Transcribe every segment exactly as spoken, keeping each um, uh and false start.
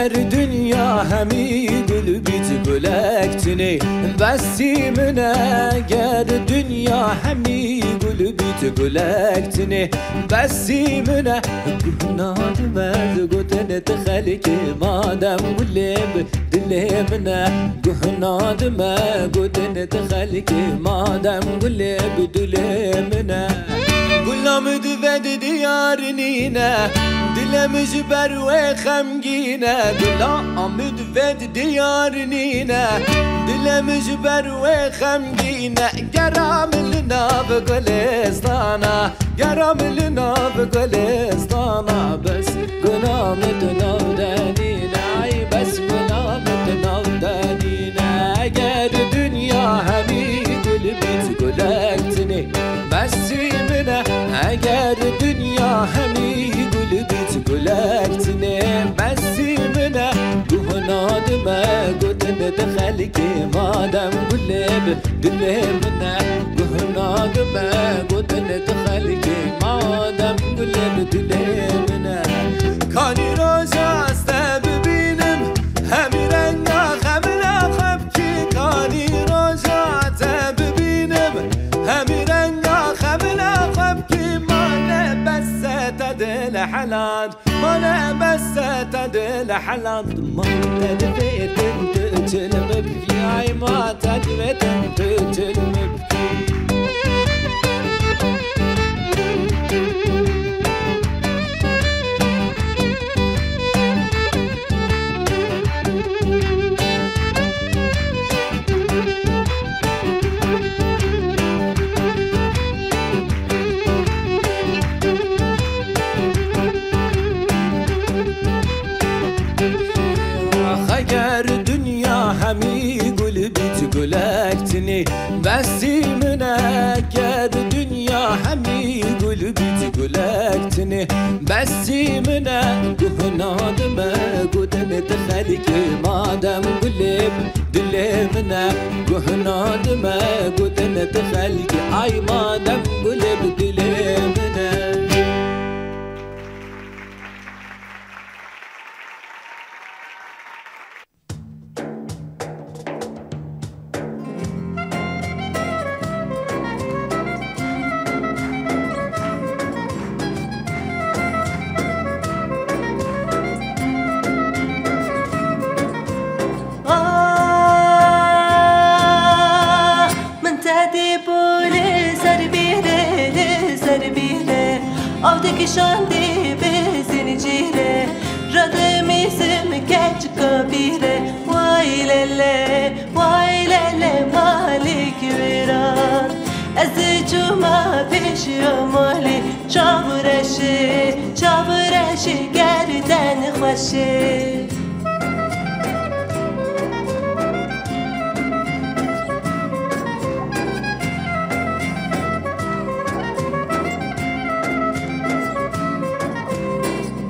Ger dinya hemî gul bît gulek tinê, besî min e. Ger dinya hemî gul bît gulek tinê, besî min e. Guh nadime gotin tu xelkê, madem gulê bi dilê min e. Guh nadime gotin tu xelkê, madem gulê bi dilê min e. Gula min dive di diyar nîne, dilê min ji ber wê xemgîn e. Gula min dive di diyar nîne, dilê min ji ber wê xemgîn e. Gera min li nav gulistana, gera min li nav gulistana, bes gula min di nav de nîne, ay bes gula min di nav de nîne. Eger dinya hemî gul bît gulek tinê, besî min e. Eger dinya hemî gul bît gulek tinê, besî min e. Guh nadime gotin tu xelkê, madem gulê bi dilê min e. Guh nadime gotin tu xelkê, madem gulê bi dilê min e. Kanî roja ez te bibînim, hemî renga xemla xwe bikî. Kanî roja te bibînim, hemî renga xemla xwe bikî. Mane bes e te dil helan, mane bes e te dil helan. Ma te divêtin tu çil bibkî, ay ma te divêtin tu çil bibkî. Eger dinya hemî gul bît gulek tinê, besî min e. Ger dinya hemî gul bît gulek tinê, besî min e. Guh nadime gotin tu xelkê, madem gulê bi dilê min e. Guh nadime gotin tu xelkê, ay madem gulê bi dilê min e. Ah, min te dîbû li ser bîrê, li ser bîrê. Ew dikişandî bi zincîrê, radimîsim keçika bîrê. Way lele, way lele, malî wêran. Ez çûma pêşiya malî, çav reşê, çav reşê, gerden xweşê.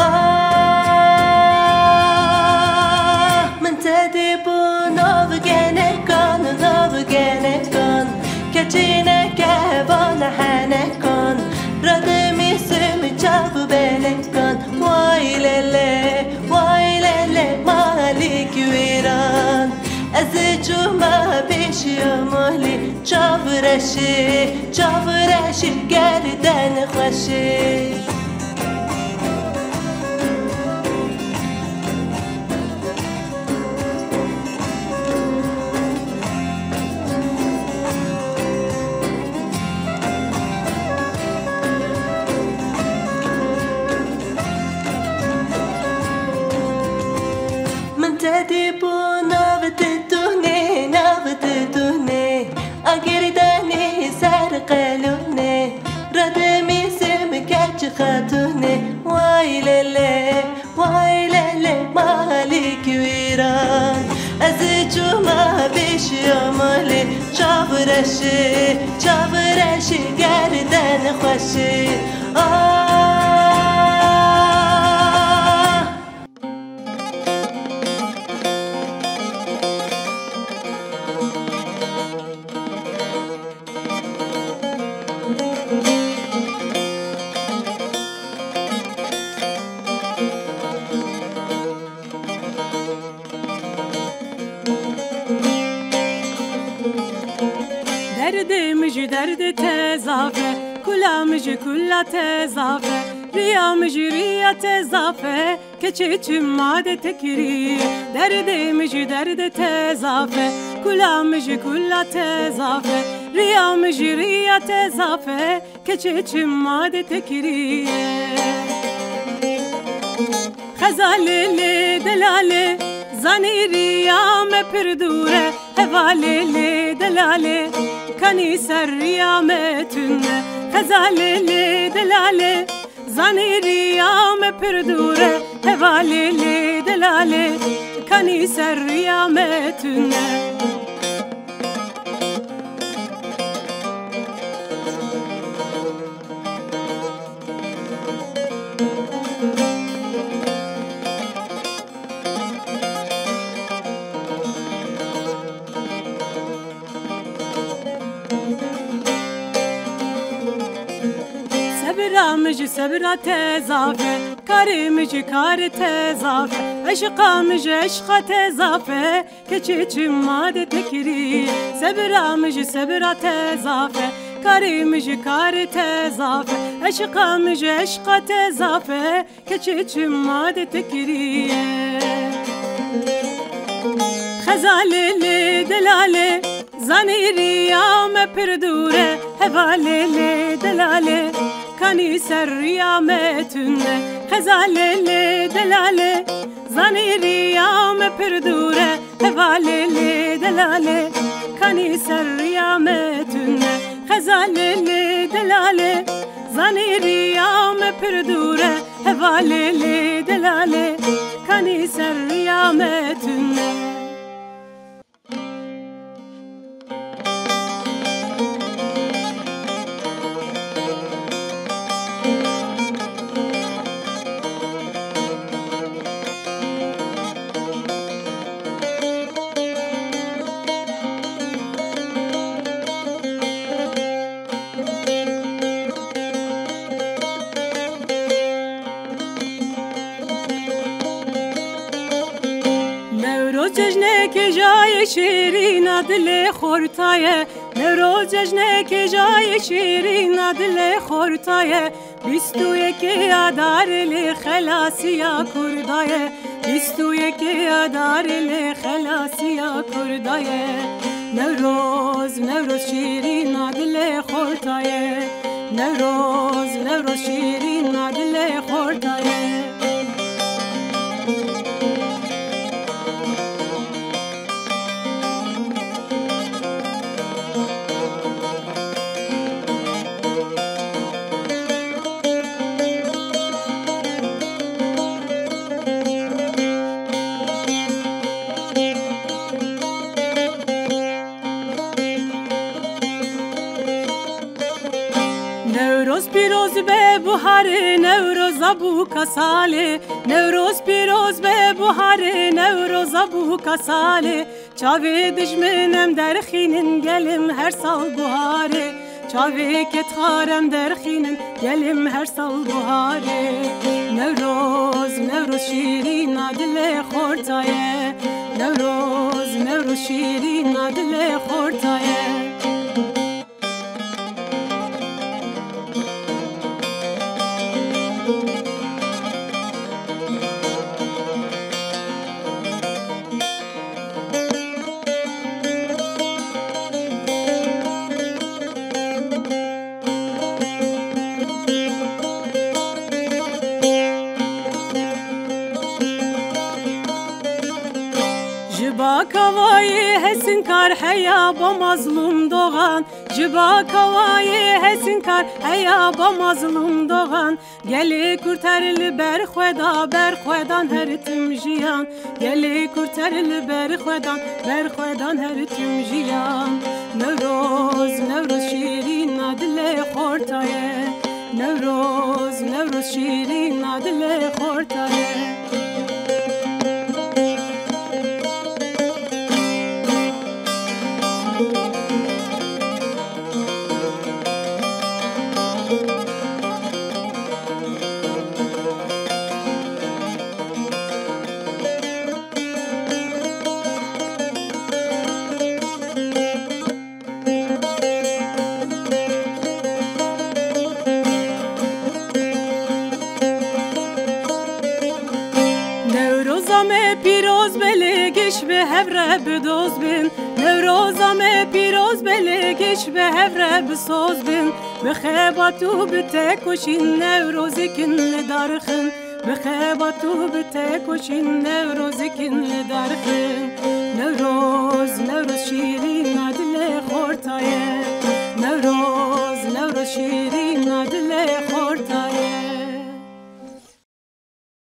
Ah, min te dîbû nav genekan, nav genekan. Keçîneke van henekan, radimîsim çav benekan. Way lele, way lele, malî wêran. Ez çûma pêşiya malî, çav reşê, çav reşê, gerden xweşê. Min te dîbû nav titûnê, nav titûnê, a gerdanê ser qelûnê, radimîsim keç xatûnê. Way lele, way lele, malî wêran. Ez çûma pêşiya malê, çav reşê, çav reşê, gerden xweşê. Ah! Derdê min ji derdê te zaf e, kula min ji kula te zaf e, riya min ji riya te zaf e, keçê çima de te kiriye. Derdê min ji derdê te zaf e, kula min ji kula te zaf e, riya min ji riya te zaf e, keçê çima de te kiriye. Xezalê lê delalê, zanî riya me pir dûr e. Hevalê lê delalê, kanî ser riya me tune. Xezalê lê delalê, zanî riya me pir dûr e. Hevalê lê delalê, kanî ser riya me tune. Sebira min ji sebira te zaf e, karê min ji karê te zaf e, eşqa min ji eşqa te zaf e, keçê çima de te kiriye. Sebira min ji sebira te zaf e, karê min ji karê te zaf e, eşqa min ji eşqa te zaf e, keçê çima de te kiriye. Xezalê lê delalê, zanî riya me pir dûr e. Hevalê lê delalê, kanî ser riya me tune. Xezalê lê delalê, zanî riya me pir dûr e. Hevalê lê delalê, kanî ser riya me tune. Xezalê lê delalê, zanî riya me pir dûr e. Hevalê lê delalê, kanî ser riya me tune. Newroz cejnekê jayê şêrîna dilê xorta ye. Newroz cejnekê jayê şêrîna dilê xorta ye. Bîst û yekê Adarê lê xelasiya Kurda ye. Bîst û yekê Adarê lê xelasiya Kurda ye. Newroz, Newroz şîrîna dilê xorta ye. Newroz, Newroz şîrîna dilê xorta ye. Newroz pîroz be buharê, Newroza bûka salê. Newroz pîroz be buharê, Newroza bûka salê. Çavê dijmin em derxînin, gelim her sal buharê. Çavê ketxar em derxînin, gelim her sal buharê. Newroz, Newroz şîrîna dilê xorta ye. Newroz, Newroz şîrîna dilê xorta ye. Ji bakavayê hesinkar heya ba Mazlûm Dogan. Ji bakavayê hesinkar heya ba Mazlûm Dogan. Gelê kurter li ber xwe da, ber xwe dan her tim jiyan. Gelê kurter li ber xwe dan, ber xwe dan her tim jiyan. Newroz, Newroz şîrîna dilê xorta ye. Newroz, Newroz şîrîna dilê xorta ye. Giş bi hev re bi doz bin, Newroza me pîroz be, lê giş bi hev re bi soz bin. Bi xebat û bi tekoşîn Newrozikin li darixin. Bi xebat û bi tekoşîn Newrozikin li darixin. Newroz, Newroz şîrîna dilê xortayê.